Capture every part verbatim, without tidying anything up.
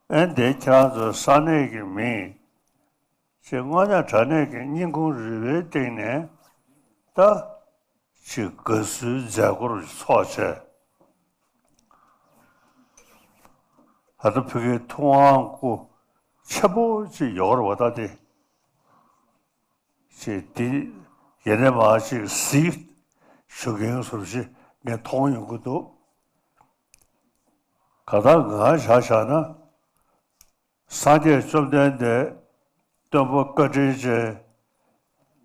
ཨེ་འདི་ཁྱེད་རང་ཚོའི་ས་གནས་ཀྱི་མིང་ཅིག་དངོས་གནས་དྲང་གནས་ཀྱི་སྙིང་ཁུང་རུས་པའི་གཏིང་ནས་ད་ཅིག་དགའ་བསུའི་མཛད་སྒོར་ཚོགས་བྱས། ད་ལྟ་ཕ་གིའི་ཐུབ་དབང་སྐུ་ཆེན་པོ་ཅིག་ཡོད་རེད་བ། ད་དེ་ཅིག་འདི་ཡེ་ནས་མ་ཅིག་གཟིགས་ཞུ་མཁན་སོ་ཞིག་ངས་མཐོང་ཡོང་གི་འདུག་ག་ད་ང་ཆ་བཞག་ན། སངས་རྒྱས་བཅོམ་ལྡན་འདས་སྟོན་པ་བཀའ་དྲིན་ཅན་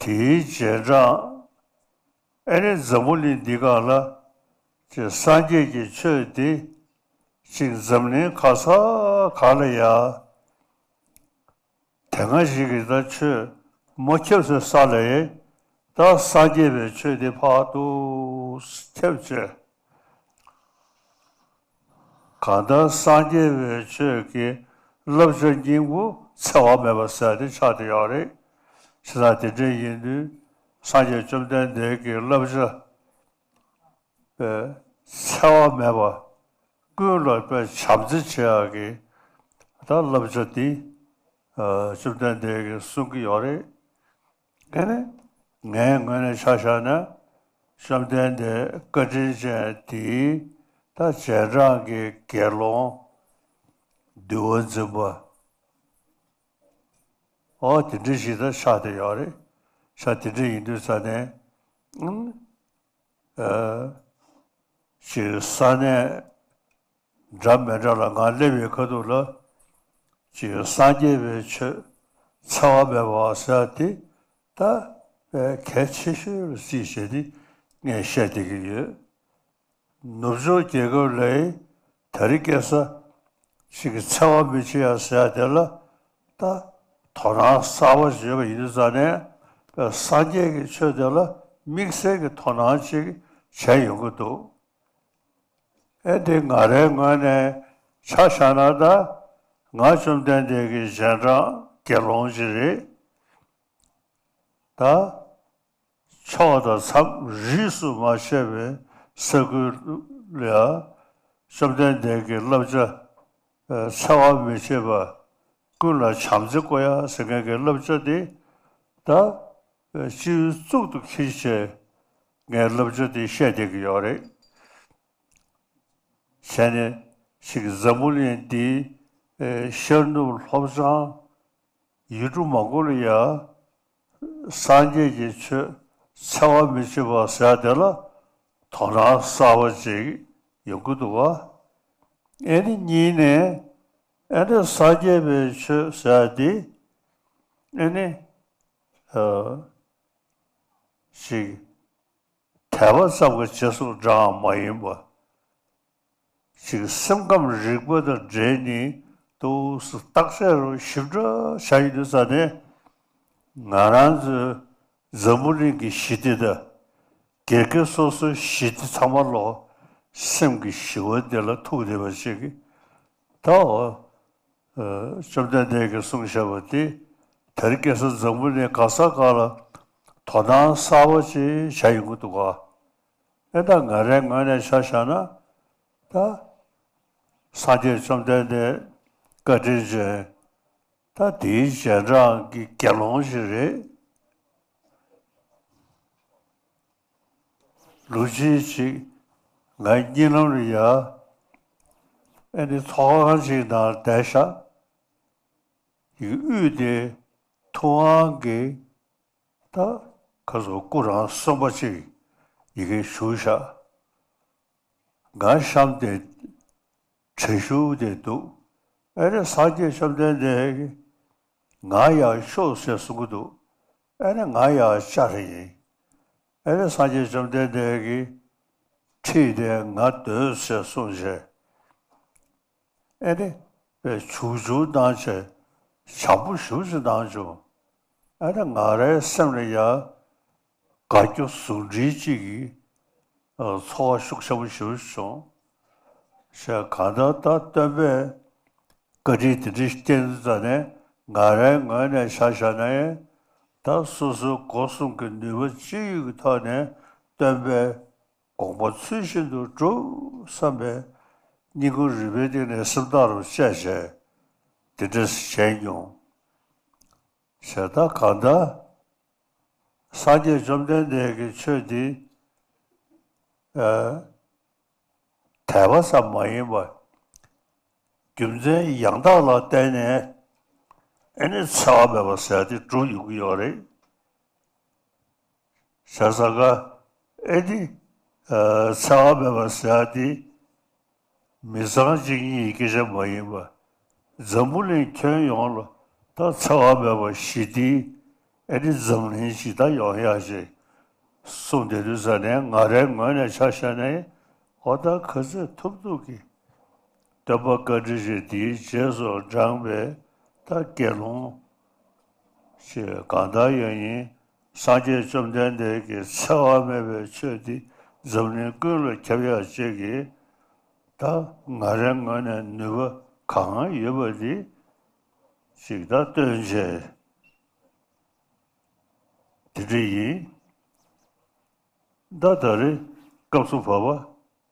དེའི་རྗེས་འབྲང་། ཨེ་ནི་འཛམ་བུ་གླིང་འདི་སྒང་ལ་ཅིག་སངས་རྒྱས་ཀྱི་ཆོས་འདི་ཅིག་འཛམ་གླིང་ག་ས་ག་ལ་ཡ་དེ་སྔ་ཞིག་གི་ད་ཆོས་མ་ཁྱབ་སའི་ས་ལ་ཡ་ད་སངས་རྒྱས་པའི་ཆོས་འདི་ཕར་ཏུ་ཁྱབ་བྱས། གང་ལྟར་སངས་རྒྱས་པའི་ཆོས་ཀྱི་བསླབ་བྱ་སྙིང་པོ་འཚེ་བ་མེད་པ་ཟེར་དེ་ཆགས་བསྡད་ཡོད་རེད། བྱས་ཙང་དེ་འདྲ་ཡིན་དུས་སངས་རྒྱས་བཅོམ་ལྡན་འདས་ཀྱི་བསླབ་བྱ་པའི་འཚེ་བ་མེད་པ་ཀུན་ལ་པའི་བྱམས་བརྩེ་བྱེད་ཡག་གི་ད་བསླབ་བྱ་འདི་བཅོམ་ལྡན་འདས་ཀྱིས་གསུང་གི་ཡོད་རེད། ཨེ་ནི་ངའི་ངོས་ནས་ཆ་བཞག་ན་བཅོམ་ལྡན་འདས་བཀའ་དྲིན་ཅན་དེའི་ད་རྗེས་འབྲང་གི་དགེ་སློང་འདུལ་བ་འཛིན་པ་ཨོ་དེ་འདྲ་ཞིག་ད་ཆགས་བསྡད་ཡོད་རེད། ཆགས་དེ་འདྲ་ཡིན་དུས་ཙ་ནས་ཨ་ཅིག་ས་གནས་འདྲ་མི་འདྲ་ལ་ང་སླེབས་པའི་ཁ་ཐུག་ལ་ཅིག་སངས་རྒྱས་པའི་ཆོས་འཚེ་བ་མེད་པ་ཟེར་དེ་ད་དཔེ་གལ་ཆེ་ཤོས་ལ་བརྩིས་བྱས་ཏེ་ངས་བཤད་བསྡད་ཀྱི་ཡོད། ནུབ་ཕྱོགས་རྒྱལ་ཁབ་ལ་དེ་རིང་ཁ་སང་ཅིག་འཚེ་བ་མི་བྱེད་ཡ་ཟེར་ཡ་དེ་ལ་ད་དོ་སྣང་གསར་པ་ཞིག་ཡོད་པ་ཡིན་དུས་ཙང་ནས་སངས་རྒྱས་ཀྱི་ཆོས་དེ་ལ་དམིགས་བསལ་གྱི་དོ་སྣང་ཅིག་བྱས་ཡོང་གི་འདུག་ཨེ་འདི་ང་རའི་ངོས་ནས་ཆ་བཞག་ན་ད་ང་བཅོམ་ལྡན་འདས་ཀྱི་རྗེས་འབྲང་དགེ་སློང་ཅིག་རེད། ད་ཕྱོགས་དང་མཚམས་རིས་སུ་མ་ཆད་པའི་ས་ཁུལ་ལ་བཅོམ་ལྡན་འདས་ཀྱི་བསླབ་བྱ་འཚེ་བ་མི་བྱེད་པ་ཀུན་ལ་བྱམས་བརྩེ་བསྐོ་ཡ་ཟེར་མཁན་གྱི་བསླབ་བྱ་དེ་ད་སྤྱི་བོའི་གཙུག་ཏུ་འཁྱེར་བྱས་ངས་བསླབ་བྱ་དེ་བཤད་བསྡད་ཀྱི་ཡོད་རེད། བྱས་ནས་ཅིག་འཛམ་བུ་གླིང་འདིའི་ཤར་ནུབ་ལྷོ་བྱང་ཡུལ་གྲུ་མང་པོ་ལ་ཡ་སངས་རྒྱས་ཀྱི་ཆོས་འཚེ་བ་མི་བྱེད་པ་ཟེར་དེ་ལ་དོ་སྣང་གསར་པ་ཅིག་ཡོང་གི་འདུག་བ། ཨེ་ནི་གཉིས་ནས་ཨེ་ནི་སངས་རྒྱས་པའི་ཆོས་ཟེར་དེ་ཨེ་ནི་ཅིག་དད་པ་ཙམ་གྱི་རྗེས་སུ་འབྲང་བ་མ་ཡིན་པ། ཅིག་སེམས་ཁམས་རིག་པ་དང་འབྲེལ་ནས་ཏོག་ཙམ་བརྟག་དཔྱད་རོགས་ཞིབ་ཕྲ་བྱ་ཡི་འདུག་ས་ནས་ང་རང་ཚོའི་འཛམ་བུ་གླིང་གི་ཞི་བདེ་དང་སྒེར་གྱི་སོ་སོའི་ཞི་བདེ་ཚང་མ་ལོག་སེམས་ཀྱི་ཞི་བ་འདི་ལ་ཐུག་བསྡད་པ་ཞིག་གིས་ད་འོ། བཅོམ་ལྡན་འདས་ཀྱིས་གསུངས་བཞག་པ་དེ་དེ་རིང་ཁ་སང་འཛམ་བུ་གླིང་ག་ས་ག་ལ་དོ་སྣང་གསར་པ་ཅིག་བྱ་ཡོང་གི་འདུག་ག་ཨེ་ད་ང་རའི་ངོས་ནས་ཆ་བཞག་ན་ད་སངས་རྒྱས་བཅོམ་ལྡན་འདས་བཀའ་དྲིན་ཅན་ད་དེའི་རྗེས་འབྲང་གི་དགེ་སློང་ཞིག་རེད། ལོ་གཅིག་ཅིག་ང་གཉིད་ལམ་ལ་ཡ་ཨེ་ནི་ཚོགས་ཁང་ཅིག་ནང་བསྡད་ཤག་ཡི་གེ་དབུས་དེ་ཐུབ་དབང་གི་ད་ཁ་སོ་སྐུ་རང་གསུངས་པ་ཅིག་ཡི་གེ་བཞུགས་ཤག་ང་གཤམ་དེ་གྲལ་ཞུགས་དེ་འདུག་ཨེ་ནི་སངས་རྒྱས་བཅོམ་ལྡན་འདས་ཀྱིས་ང་ཡར་ཤོག་ཟེར་གསུང་གི་འདུག་ཨེ་ནི་ང་ཡར་བཅར་ཡིན། ཨེ་ནི་སངས་རྒྱས་བཅོམ་ལྡན་འདས་ཀྱིས་ཁྲིད་དེ་ང་སྡོད་ཟེར་གསུངས་བྱས། ཨེ་ནི་དཔེ་བྱུག་བྱུག་གནང་བྱས་བྱམས་པོ་ཞེ་པོ་ཅིག་གནང་བྱུང་། ཨེ་ནི་ང་རའི་སེམས་ལ་ཡ་དགའ་སྐྱོ་ཟུང་འབྲེལ་གཅིག་གི་ཚོར་བ་ཤུགས་ཆེན་པོ་ཞེ་པོ་ཅིག་བྱུང་། ཞེས་གང་ལྟར་ད་སྟོན་པས་བཀའ་དྲིན་དེ་འདྲ་བསྐྱངས་ཙང་ནས་ང་རའི་ངོས་ནས་ཆ་བཞག་ན་ཡང་ད་སོ་སོའི་སྒོ་གསུམ་གྱི་ནུས་པ་ཅི་ཡོད་ཀྱི་ཐོག་ནས་སྟོན་པའི་དགོངས་པ་ཚུལ་བཞིན་དུ་སྒྲུབ་བསམ་པའི་སྙིང་ཁུང་རུས་པའི་གཏིང་ནས་སེམས་ཐག་རིང་པོ་བཅད་བྱས། འདི་འདྲ་བྱས་མྱོང་། ཞེ་ད་གང་ལྟར་སངས་རྒྱས་བཅོམ་ལྡན་འདས་ཀྱི་ཆོས་འདི་ཨ་དད་པ་ཙམ་མ་ཡིན་པར་རྒྱུ་མཚན་ཡང་དག་ལ་བརྟེན་ནས་ཨེ་ནི་འཚེ་བ་མེད་པ་ཟེར་ཏེ་གྲུབ་ཡོང་གི་ཡོད་རེད། བྱས་ཙང་ཀ་ཨེ་ནི་འཚེ་བ་མེད་པ་ཟེར་ཏེ་མི་ཚང་གཅིག་གཉིས་ཀྱི་སྐད་ཆ་མ་ཡིན་པར་འཛམ་བུ་གླིང་ཁྱོན་ཡོངས་ལ་ད་འཚེ་བ་མེད་པ་ཞི་བདེའི་ཨེ་ནི་འཛམ་གླིང་ཞིག་ད་ཡོང་ཡག་ཅིག་གསུངས་བསྡད་དུས་ཙ་ནས་ང་རའི་ངོས་ནས་ཆ་བཞག་ནས་ཨོ་ད་ག་ཚོད་ཐུབ་ཐུབ་ཀྱིས་སྟོན་པ་བཀའ་དྲིན་ཅན་འདིའི་རྗེས་སུ་འབྲངས་པའི་ད་དགེ་སློང་ཞིག་གང་ལྟར་ཡང་ཡིན། སངས་རྒྱས་བཅོམ་ལྡན་འདས་ཀྱི་འཚེ་བ་མེད་པའི་ཆོས་འདི་འཛམ་གླིང་ཀུན་ལ་ཁྱབ་ཡག་ཅིག་གི་ད་ང་རའི་ངོས་ནས་ནུས་པ་གང་ཡོད་པ་འདི་ཅིག་ད་སྟོན་བྱས། དེ་འདྲ་ཡིན། ད་ད་རེས་སྐབས་སུ་བབ་པ་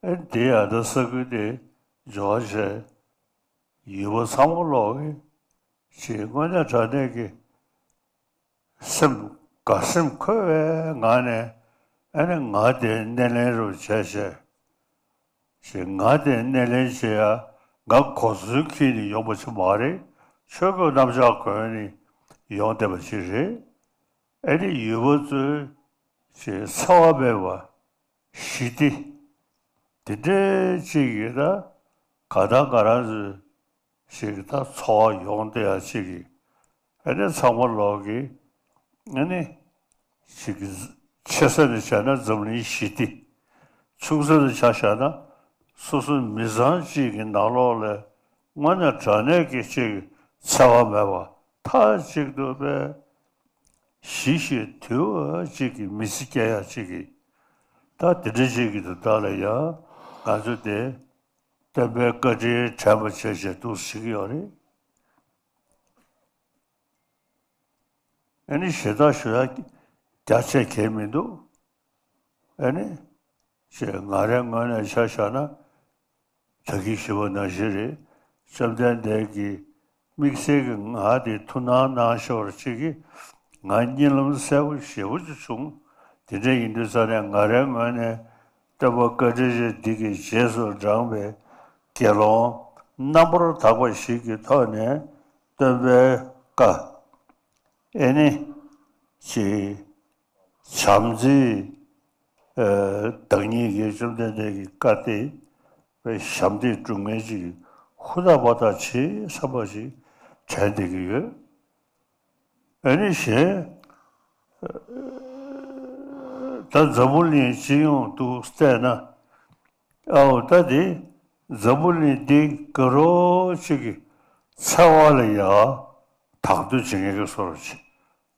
ཨེ་འདི་ཡང་ད་ས་ཁུལ་དེ་འབྱོར་བྱས། ཡུལ་པ་ཚང་མ་ལོག་གི་ཞེས་དངོས་གནས་དྲང་གནས་ཀྱི་སེམས་དགའ་སེམས་འཁོལ་བའི་ངང་ནས་ཨ་ནི་ང་དེ་སྣེ་ལེན་རུ་བྱས་བྱས་ཞེས་ང་དེ་སྣེ་ལེན་བྱེད་ཡ་ང་གོ་མཚོན་འཁྱེར་ནས་ཡོང་པ་ཅིག་མ་རེད། ཆོས་གོས་གནམ་ལྕགས་གོན་ནས་ཡོང་བསྡད་པ་ཅིག་རེད། ཨ་ནི་ཡུལ་པ་ཚོའི་ཞེས་འཚེ་བ་མེད་པ་ཞི་བདེ་དེ་འདྲའི་ཅིག་ཡོད་ན་ག་ད་ང་རང་ཚོའི་ཞིག་ད་འཚོ་བ་ཡོང་བསྡད་ཡ་ཅིག་གི་ཨ་ནི་ཚང་མ་ལོག་གི་ཨ་ནི་ཞིག་ཆེ་ས་ནས་བྱས་ན་འཛམ་གླིང་ཞི་བདེ། ཆུང་ས་ནས་ཆ་བཞག་ན་སོ་སོ་མི་ཚང་གཅིག་གི་ནང་ལོགས་ལ་དངོས་གནས་དྲང་གནས་ཀྱི་ཅིག་འཚེ་བ་མེད་པ་མཐའ་གཅིག་ཏུ་པའི་ཞི་ཞིང་དུལ་བ་ཅིག་གི་མི་ཚེ་སྐྱེལ་ཡ་ཅིག་གི་ད་དེ་འདྲ་ཅིག་གི་དུ་ད་ལ་ཡ་ང་ཚོ་དེ། སྟོན་པའི་བཀའ་དྲིན་དྲན་པ་བྱས་བྱས་འདུག་ཟེར་གྱི་ཡོད་རེད། ཨ་ནི་ཞེ་དྲག་ཞུ་ཡ་རྒྱ་ཆེ་གང་མི་འདུག་ཨ་ནི་ཞེས་ང་རའི་ངོས་ནས་ཆ་བཞག་ན་ད་གིན་ཞུས་པ་ནང་བཞིན་རེད། བཅོམ་ལྡན་འདས་ཀྱིས་དམིགས་བསལ་གྱི་ང་དེ་ཐུགས་སྣང་གནང་ཤོར་ཅིག་གིས་ང་གཉིད་ལམ་གསལ་པོ་ཞེ་པོ་ཅིག་བྱུང་། དེ་འདྲ་ཡིན་དུས་ཙ་ནས་ང་རའི་ངོས་ནས་སྟོན་པ་བཀའ་དྲིན་ཅན་འདི་གི་རྗེས་སུ་འབྲངས་པའི་དགེ་སློང་རྣམ་པར་དག་པ་ཞིག་གི་ཐོག་ནས་སྟོན་པའི་བཀའ་ཨེ་ནི་ཅིག་བྱམས་བརྩེའི་བདག་ཉིད་ཀྱི་བཅོམ་ལྡན་འདས་ཀྱི་བཀའ་སྟེ་དཔེ་ཞབས་འདེགས་སྒྲུབ་མཁན་ཅིག་ཧུར་ཐག་པ་ཐག་བྱེད་བསམ་པ་ཞིག་དྲན་བསྡད་ཀྱི་ཡོད། ཨ་ནི་གཞན་ད་འཛམ་བུ་གླིང་སྤྱི་ཡོངས་དུ་བལྟས་ན་ཨའོ་ད་དེ་འཛམ་བུ་གླིང་འདི་དགའ་རོགས་ཅིག་གི་འཚེ་བ་ལ་ཡ་དང་དོད་བྱེད་མཁན་གྱི་བཟོ་འདྲ་ཅིག་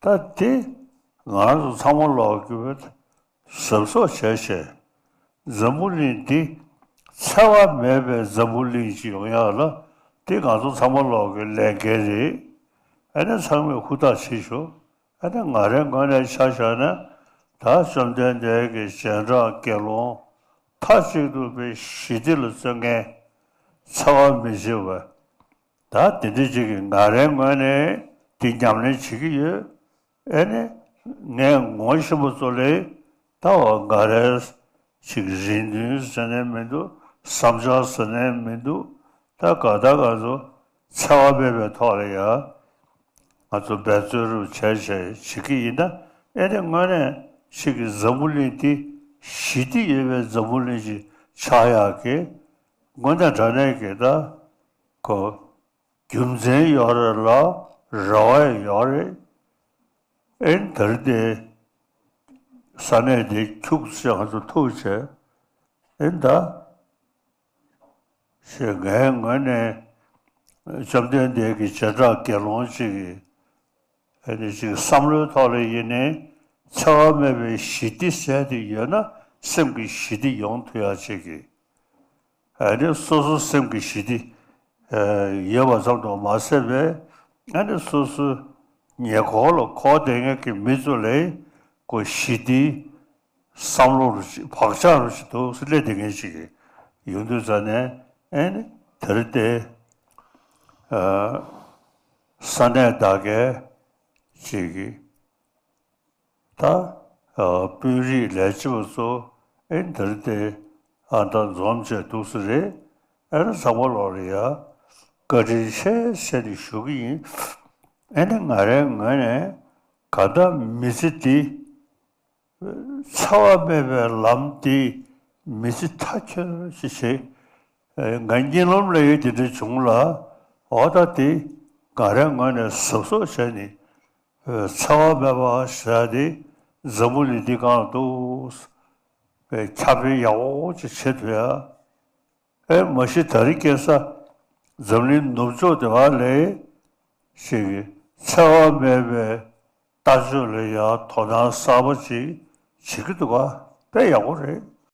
ད་དེ་ང་རང་ཚོ་ཚང་མ་ལོག་གི་བས། གཟབ་གཟབ་བྱས་བྱས། འཛམ་བུ་གླིང་འདི་འཚེ་བ་མེད་པའི་འཛམ་བུ་གླིང་ཞིག་ཡོང་ཡག་ལ་འདི་ང་ཚོ་ཚང་མ་ལོག་གི་ལས་འགན་རེད། ཨ་ནི་ཚང་མས་ཧུར་ཐག་བྱེད་ཤོག་ཨ་ནི་ང་རའི་ངོས་ནས་ཆ་བཞག་ན་ད་བཅོམ་ལྡན་འདས་ཀྱི་རྗེས་འབྲང་དགེ་སློང་མཐའ་གཅིག་ཏུ་པའི་ཞི་བདེ་ལ་བརྩོན་མཁན་འཚེ་བ་མི་བྱེད་པ། ད་དེ་འདྲ་ཅིག་གིས་ང་རའི་ངོས་ནས་དེ་ཉམས་ལེན་བྱེད་ཀྱི་ཡོད། ཨེ་ནི། ངས་ངོ་ཤེས་པ་ཚོ་ལས་ད་བ་ང་རའི་ཅིག་རེ་འདུན་ཟེར་ནས་མི་འདུག་བསམ་འཆར་ཟེར་ནས་མི་འདུག་ད་ག་ད་ག་ཚོ་འཚེ་བ་མེད་པའི་ཐོག་ལ་ཡ་ང་ཚོ་འབད་བརྩོན་རུ་བྱས་བྱས་བྱེད་ཀྱི་ཡིན་ན་ཨེ་ནི་དངོས་གནས་ཅིག་གི་འཛམ་བུ་གླིང་འདི་ཞི་བདེ་ཡོད་པའི་འཛམ་བུ་གླིང་ཅིག་ཆགས་ཡག་གི་དངོས་གནས་དྲང་གནས་ཀྱི་ད་ཁོ། རྒྱུ་མཚན་ཡོད་རེད་ལ་རེ་བ་ཡོད་རེད། ཨེ་ནི་ད་རེས་དེ་ས་གནས་དེ་ཁྱུག་ཙམ་ང་ཚོ་ཐུག་བྱས་ཨེ་ནི་ད་ཞེས་ངའི་ངོས་ནས་བཅོམ་ལྡན་འདས་ཀྱི་རྗེས་འབྲང་དགེ་སློང་ཅིག་གིས། ཨ་ནི་ཅིག་བསམ་བློའི་ཐོག་ལ་ཡིན་ནའི་འཚེ་བ་མེད་པའི་ཞི་བདེ་ཟེར་དེ་ཡོད་ན་སེམས་ཀྱི་ཞི་བདེ་ཡོང་ཐུབ་ཡག་ཅིག་གི་ཨ་ནི་སོ་སོ་སེམས་ཀྱི་ཞི་བདེ་ཡོད་པ་ཙམ་དུ་མ་ཟད་པའི་ཨ་ནི་སོ་སོའི་ཉེ་འཁོར་ལ་འཁོར་བསྡད་མཁན་གྱི་མི་ཚོ་ལ་ཁོ་ཞི་བདེའི་བསམ་བློ་རུ་ཞིག་བག་ཆགས་རུ་ཞིག་འདུག་སེ་སླེབས་བསྡད་མཁན་ཞིག་ཡོང་དུས་ཙ་ནས་ཨེ་ནི་དེར་བལྟས། ས་གནས་དག་གའི་ཅིག་གི་ད་དཔོན་རིགས་ལས་བྱེད་པ་ཚོ་ཨེ་འདིར་དེ་ཨ་ད་འཛོམས་བྱས་འདུག་ས་རེད། ཨེ་ན་ཚང་མ་ལོག་ལ་ཡ་བཀའ་དྲིན་ཆེ་ཟེར་ནས་ཞུ་གི་ཡིན། ཨེ་ན་ང་རའི་ངོས་ནས་ག་ད་མི་ཚེ་འདི། འཚེ་བ་མེད་པའི་ལམ་དེ་མི་ཚེ་མཐའ་འཁྱོལ་ཞིག་བྱེད། ང་གཉིད་ལམ་ལ་ཡོད་དེ་འདྲ་བྱུང་ལ། འོ་ད་དེ་ང་རའི་ངོས་ནས་གཟབ་གཟབ་བྱས་ནས་འཚེ་བ་མེད་པ་ཟེར་ཡ་དེ་འཛམ་བུ་གླིང་འདི་སྒང་ལ་འདུག་ཁྱབ་སྤེལ་ཡག་པོ་ཅིག་བྱེད་ཐུབ་ཡ། ཨེ་མ་གཞི་ད་རིང་ཁ་སང་འཛམ་གླིང་ནུབ་ཕྱོགས་དེ་བ་ལས་ཞིག་གི་འཚེ་བ་མེད་པའི་ལྟ་སྤྱོད་ལ་ཡང་དོ་སྣང་གསར་པ་ཅིག་བྱེད་ཀྱི་འདུག་ག་དཔེ་ཡག་པོ་རེད།